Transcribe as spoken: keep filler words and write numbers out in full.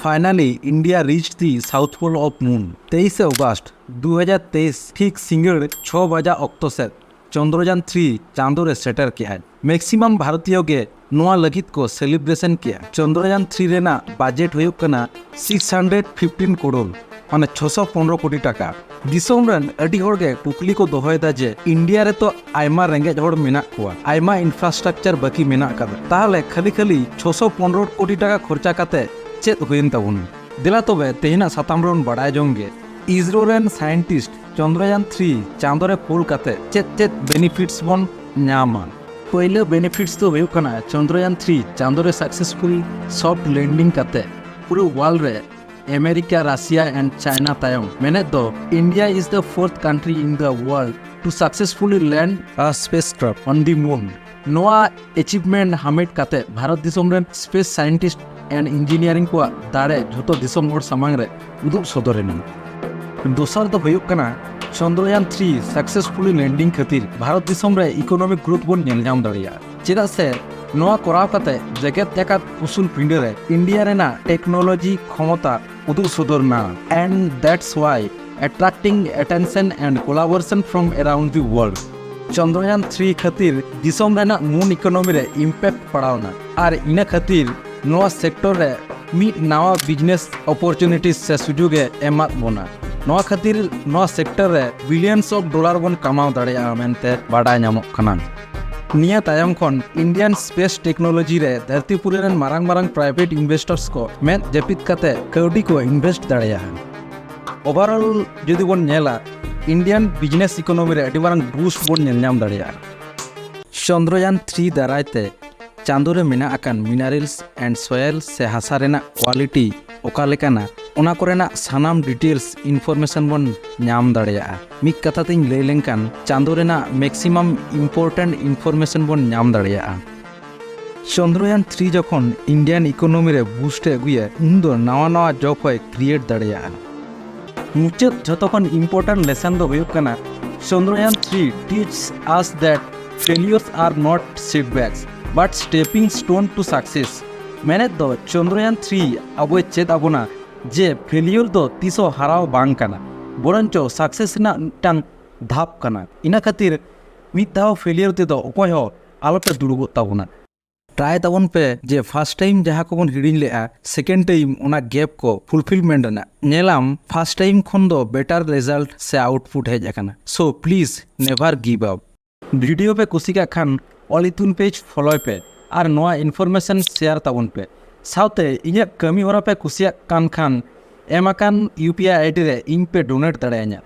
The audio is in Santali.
Finally, India reached the south pole of moon. ᱛᱮᱭᱤᱥᱮ ᱚᱜᱟᱥᱴ ᱫᱩ ᱦᱟᱡᱟᱨ ᱛᱮᱭᱤᱥ, ᱴᱷᱤᱠ ᱥᱤᱸᱜᱟᱹᱲ ᱪᱷᱚ ᱵᱟᱡᱟ ᱚᱠᱛᱚ ᱥᱮᱫ ᱪᱚᱱᱫᱨᱚᱭᱟᱱ ᱛᱷᱨᱤ ᱪᱟᱸᱫᱳ ᱨᱮ ᱥᱮᱴᱮᱨ ᱠᱮᱜᱼᱟᱭ᱾ ᱢᱮᱠᱥᱤᱢᱟᱢ ᱵᱷᱟᱨᱚᱛᱤᱭᱚ ᱜᱮ ᱱᱚᱣᱟ ᱞᱟᱹᱜᱤᱫ ᱠᱚ ᱥᱮᱞᱤᱵᱨᱮᱥᱚᱱ ᱠᱮᱜᱼᱟ᱾ ᱪᱚᱱᱫᱨᱚᱭᱟᱱ ᱛᱷᱨᱤ ᱨᱮᱱᱟᱜ ᱵᱟᱡᱮᱴ ᱦᱩᱭᱩᱜ ᱠᱟᱱᱟ ᱥᱤᱠᱥ ᱦᱟᱱᱰᱨᱮᱰ ᱯᱷᱤᱯᱴᱤᱱ ᱠᱳᱨᱳᱲ, ᱢᱟᱱᱮ ᱪᱷᱚᱥᱚ ᱯᱚᱱᱨᱚ ᱠᱳᱴᱤ ᱴᱟᱠᱟ᱾ ᱫᱤᱥᱚᱢ ᱨᱮᱱ ᱟᱹᱰᱤ ᱦᱚᱲ ᱜᱮ ᱠᱩᱠᱞᱤ ᱠᱚ ᱫᱚᱦᱚᱭᱮᱫᱟ ᱡᱮ ᱤᱱᱰᱤᱭᱟ ᱨᱮᱛᱚ ᱟᱭᱢᱟ ᱨᱮᱸᱜᱮᱡ ᱦᱚᱲ ᱢᱮᱱᱟᱜ ᱠᱚᱣᱟ, ᱟᱭᱢᱟ ᱤᱱᱯᱷᱨᱟᱥᱴᱨᱟᱠᱪᱟᱨ ᱵᱟᱹᱠᱤ ᱢᱮᱱᱟᱜ ᱠᱟᱫᱟ, ᱛᱟᱦᱚᱞᱮ ᱠᱷᱟᱹᱞᱤ ᱠᱷᱟᱹᱞᱤ ᱪᱷᱚᱥᱚ ᱯᱚᱱᱨᱚ ᱠᱳᱴᱤ ᱴᱟᱠᱟ ᱠᱷᱚᱨᱪᱟ ᱠᱟᱛᱮ ᱪᱮᱫ ᱦᱩᱭᱮᱱ ᱛᱟᱵᱚᱱᱟ? ᱫᱮᱞᱟ ᱛᱚᱵᱮ ᱛᱮᱦᱮᱧᱟᱜ ᱥᱟᱛᱟᱢ ᱨᱮᱵᱚᱱ ᱵᱟᱲᱟᱭ ᱡᱚᱝ ᱜᱮ, ᱤᱥᱨᱳ ᱨᱮᱱ ᱥᱟᱭᱮᱱᱴᱤᱥᱴ ᱪᱚᱱᱫᱨᱚᱭᱟᱱ ᱛᱷᱨᱤ ᱪᱟᱸᱫᱳ ᱨᱮ ᱠᱩᱞ ᱠᱟᱛᱮ ᱪᱮᱫ ᱪᱮᱫ ᱵᱮᱱᱤᱯᱷᱤᱴᱥ ᱵᱚᱱ ᱧᱟᱢᱟ᱾ ᱯᱳᱭᱞᱳ ᱵᱮᱱᱤᱯᱷᱤᱴᱥ ᱫᱚ ᱦᱩᱭᱩᱜ ᱠᱟᱱᱟ ᱪᱚᱱᱫᱨᱚᱭᱟᱱ ᱛᱷᱨᱤ ᱪᱟᱸᱫᱳ ᱨᱮ ᱥᱟᱠᱥᱮᱥᱯᱷᱩᱞ ᱥᱚᱯᱷᱴ ᱞᱮᱱᱰᱤᱝ ᱠᱟᱛᱮ ᱯᱩᱨᱟᱹ ᱣᱟᱨᱞᱰ ᱨᱮ ᱟᱢᱮᱨᱤᱠᱟ, ᱨᱟᱥᱤᱭᱟ and ᱪᱟᱭᱱᱟ ᱛᱟᱭᱚᱢ, ᱢᱮᱱᱮᱫ ᱫᱚ India is the fourth country in the world to successfully land a spacecraft on the moon. ᱱᱚᱣᱟ ᱮᱪᱤᱵᱷᱢᱮᱱᱴ ᱦᱟᱢᱮᱴ ᱠᱟᱛᱮ ᱵᱷᱟᱨᱚᱛ ᱫᱤᱥᱚᱢ ᱨᱮᱱ ᱥᱯᱮᱥ ᱥᱟᱭᱮᱱᱴᱤᱥᱴ and ᱤᱧᱡᱤᱱᱤᱭᱟᱨᱤᱝ ᱠᱚᱣᱟᱜ ᱫᱟᱲᱮ ᱡᱷᱚᱛᱚ ᱫᱤᱥᱚᱢ ᱦᱚᱲ ᱥᱟᱢᱟᱝ ᱨᱮ ᱩᱫᱩᱜ ᱥᱚᱫᱚᱨ ᱮᱱᱟ᱾ ᱫᱚᱥᱟᱨ ᱫᱚ ᱦᱩᱭᱩᱜ ᱠᱟᱱᱟ ᱪᱚᱱᱫᱨᱚᱭᱟᱱ ᱛᱷᱨᱤ ᱥᱟᱠᱥᱮᱥᱯᱷᱩᱞᱤ ᱞᱮᱱᱰᱤᱝ ᱠᱷᱟᱹᱛᱤᱨ ᱵᱷᱟᱨᱚᱛ ᱫᱤᱥᱚᱢ ᱨᱮ ᱤᱠᱳᱱᱚᱢᱤᱠ ᱜᱨᱳᱛᱷ ᱵᱚᱱ ᱧᱮᱞ ᱧᱟᱢ ᱫᱟᱲᱮᱭᱟᱜᱼᱟ᱾ ᱪᱮᱫᱟᱜ ᱥᱮ ᱱᱚᱣᱟ ᱠᱚᱨᱟᱣ ᱠᱟᱛᱮ ᱡᱮᱜᱮᱛ ᱡᱟᱠᱟᱛ ᱩᱥᱩᱞ ᱯᱤᱸᱰᱟᱹ ᱨᱮ ᱤᱱᱰᱤᱭᱟ ᱨᱮᱱᱟᱜ ᱴᱮᱠᱱᱳᱞᱚᱡᱤ ᱠᱷᱚᱢᱚᱛᱟ ᱩᱫᱩᱜ ᱥᱚᱫᱚᱨ ᱮᱱᱟ, and that's why attracting attention and collaboration from around the world. Chandrayaan three ᱠᱷᱟᱹᱛᱤᱨ ᱫᱤᱥᱚᱢ ᱨᱮᱱᱟᱜ ᱢᱩᱱ ᱤᱠᱳᱱᱚᱢᱤ ᱨᱮ ᱤᱢᱯᱮᱠᱴ ᱯᱟᱲᱟᱣ ᱮᱱᱟ, ᱟᱨ ᱤᱱᱟᱹ ᱠᱷᱟᱹᱛᱤᱨ ᱱᱚᱣᱟ ᱥᱮᱠᱴᱚᱨ ᱨᱮ ᱢᱤᱫ ᱱᱟᱣᱟ ᱵᱤᱡᱽᱱᱮᱥ ᱚᱯᱚᱨᱪᱩᱱᱤᱴᱤ ᱥᱮ ᱥᱩᱡᱳᱜᱽ ᱮ ᱮᱢᱟᱫ ᱵᱚᱱᱟ᱾ ᱱᱚᱣᱟ ᱠᱷᱟᱹᱛᱤᱨ ᱱᱚᱣᱟ ᱥᱮᱠᱴᱚᱨ ᱨᱮ ᱵᱤᱞᱤᱭᱚᱱᱥ ᱚᱯᱷ ᱰᱚᱞᱟᱨ ᱵᱚᱱ ᱠᱟᱢᱟᱣ ᱫᱟᱲᱮᱭᱟᱜᱼᱟ ᱢᱮᱱᱛᱮ ᱵᱟᱰᱟᱭ ᱧᱟᱢᱚᱜ ᱠᱟᱱᱟ᱾ ᱱᱤᱭᱟᱹ ᱛᱟᱭᱚᱢ ᱠᱷᱚᱱ ᱤᱱᱰᱤᱭᱟᱱ ᱥᱯᱮᱥ ᱴᱮᱠᱱᱳᱞᱚᱡᱤ ᱨᱮ ᱫᱷᱟᱹᱨᱛᱤᱯᱩᱨᱤ ᱨᱮᱱ ᱢᱟᱨᱟᱝ ᱢᱟᱨᱟᱝ ᱯᱨᱟᱭᱵᱷᱮᱴ ᱤᱱᱵᱷᱮᱥᱴᱟᱨᱥ ᱠᱚ ᱢᱮᱫ ᱡᱟᱹᱯᱤᱫ ᱠᱟᱛᱮ ᱠᱟᱹᱣᱰᱤ ᱠᱚ ᱤᱱᱵᱷᱮᱥᱴ ᱫᱟᱲᱮᱭᱟᱜᱼᱟ᱾ ᱳᱵᱷᱟᱨᱚᱞ ᱡᱩᱫᱤ ᱵᱚᱱ ᱧᱮᱞᱟ, ᱤᱱᱰᱤᱭᱟᱱ ᱵᱤᱡᱽᱱᱮᱥ ᱤᱠᱳᱱᱚᱢᱤ ᱨᱮ ᱟᱹᱰᱤ ᱢᱟᱨᱟᱝ ᱵᱩᱥᱴ ᱵᱚᱱ ᱧᱮᱞ ᱧᱟᱢ ᱫᱟᱲᱮᱭᱟᱜᱼᱟ᱾ ᱪᱚᱱᱫᱨᱚᱭᱟᱱ ᱛᱷᱨᱤ ᱫᱟᱨᱟᱭ ᱛᱮ ᱪᱟᱸᱫᱳ ᱨᱮ ᱢᱮᱱᱟᱜ ᱟᱠᱟᱱ ᱢᱤᱱᱟᱨᱮᱞᱥ ᱮᱱᱰ ᱥᱚᱭᱮᱞ ᱥᱮ ᱦᱟᱥᱟ ᱨᱮᱱᱟᱜ ᱠᱣᱟᱞᱤᱴᱤ ᱚᱠᱟ ᱞᱮᱠᱟᱱᱟ, ᱚᱱᱟ ᱠᱚᱨᱮᱱᱟᱜ ᱥᱟᱱᱟᱢ ᱰᱤᱴᱮᱞᱥ ᱤᱱᱯᱷᱚᱨᱢᱮᱥᱚᱱ ᱵᱚᱱ ᱧᱟᱢ ᱫᱟᱲᱮᱭᱟᱜᱼᱟ᱾ ᱢᱤᱫ ᱠᱟᱛᱷᱟ ᱛᱤᱧ ᱞᱟᱹᱭ ᱞᱮᱱᱠᱷᱟᱱ, ᱪᱟᱸᱫᱳ ᱨᱮᱱᱟᱜ ᱢᱮᱠᱥᱤᱢᱟᱢ ᱤᱢᱯᱚᱨᱴᱮᱱᱴ ᱤᱱᱯᱷᱚᱨᱢᱮᱥᱚᱱ ᱵᱚᱱ ᱧᱟᱢ ᱫᱟᱲᱮᱭᱟᱜᱼᱟ᱾ ᱪᱚᱱᱫᱨᱚᱭᱟᱱ ᱛᱷᱨᱤ ᱡᱚᱠᱷᱚᱱ ᱤᱱᱰᱤᱭᱟᱱ ᱤᱠᱳᱱᱚᱢᱤ ᱨᱮ ᱵᱩᱥᱴ ᱮ ᱟᱹᱜᱩᱭᱟ, ᱩᱱᱫᱚ ᱱᱟᱣᱟ ᱱᱟᱣᱟ ᱡᱚᱵ ᱦᱚᱸᱭ ᱠᱨᱤᱭᱮᱴ ᱫᱟᱲᱮᱭᱟᱜᱼᱟ᱾ ᱢᱩᱪᱟᱹᱫ ᱡᱷᱚᱛᱚ ᱠᱷᱚᱱ ᱤᱢᱯᱚᱨᱴᱮᱱᱴ ᱞᱮᱥᱚᱱ ᱫᱚ ᱦᱩᱭᱩᱜ ᱠᱟᱱᱟ, Chandrayaan three teaches us that failures are not setbacks but stepping stone to success. ᱢᱮᱱᱮᱫ ᱫᱚ ᱪᱚᱱᱫᱨᱚᱭᱟᱱ ᱛᱷᱨᱤ ᱟᱵᱚᱭ ᱪᱮᱫ ᱟᱵᱚᱱᱟ ᱡᱮ ᱯᱷᱮᱞᱤᱭᱳᱨ ᱫᱚ ᱛᱤᱥ ᱦᱚᱸ ᱦᱟᱨᱟᱣ ᱵᱟᱝ ᱠᱟᱱᱟ, ᱵᱚᱨᱚᱱᱪᱚ ᱥᱟᱠᱥᱮᱥ ᱨᱮᱱᱟᱜ ᱢᱤᱫᱴᱟᱝ ᱫᱷᱟᱯ ᱠᱟᱱᱟ᱾ ᱤᱱᱟᱹ ᱠᱷᱟᱹᱛᱤᱨ ᱢᱤᱫ ᱫᱷᱟᱣ ᱯᱷᱮᱞᱤᱭᱳᱨ ᱛᱮᱫᱚ ᱚᱠᱚᱭ ᱦᱚᱸ ᱟᱞᱚᱯᱮ ᱫᱩᱲᱩᱵᱚᱜ ᱛᱟᱵᱚᱱᱟ᱾ ᱴᱨᱟᱭ ᱛᱟᱵᱚᱱ ᱯᱮ ᱡᱮ ᱯᱷᱟᱥᱴ ᱴᱟᱭᱤᱢ ᱡᱟᱦᱟᱸ ᱠᱚᱵᱚᱱ ᱦᱤᱲᱤᱧ ᱞᱮᱜᱼᱟ, ᱥᱮᱠᱮᱱᱰ ᱴᱟᱭᱤᱢ ᱚᱱᱟ ᱜᱮᱯ ᱠᱚ ᱯᱷᱩᱞᱯᱷᱤᱞᱢᱮᱱᱴ ᱨᱮᱱᱟᱜ᱾ ᱧᱮᱞᱟᱢ ᱯᱷᱟᱥᱴ ᱴᱟᱭᱤᱢ ᱠᱷᱚᱱ ᱫᱚ ᱵᱮᱴᱟᱨ ᱨᱮᱡᱟᱞᱴ ᱥᱮ ᱟᱣᱩᱴᱯᱩᱴ ᱦᱮᱡ ᱟᱠᱟᱱᱟ᱾ So please never give up. Video ᱯᱮ ᱠᱩᱥᱤ ᱠᱟᱜ ᱠᱷᱟᱱ ᱚᱞ ᱤᱛᱩᱱ ᱯᱮᱡᱽ ᱯᱷᱚᱞᱳᱭ ᱯᱮ ᱟᱨ ᱱᱚᱣᱟ ᱤᱱᱯᱷᱚᱨᱢᱮᱥᱚᱱ ᱥᱮᱭᱟᱨ ᱛᱟᱵᱚᱱ ᱯᱮ᱾ ᱥᱟᱶᱛᱮ ᱤᱧᱟᱹᱜ ᱠᱟᱹᱢᱤ ᱦᱚᱨᱟ ᱯᱮ ᱠᱩᱥᱤᱭᱟᱜ ᱠᱟᱱ ᱠᱷᱟᱱ ᱮᱢ ᱟᱠᱟᱱ ᱤᱭᱩ ᱯᱤ ᱟᱭ ᱟᱭ ᱰᱤ ᱨᱮ ᱤᱧ ᱯᱮ ᱰᱳᱱᱮᱴ ᱫᱟᱲᱮᱭᱟᱹᱧᱟ᱾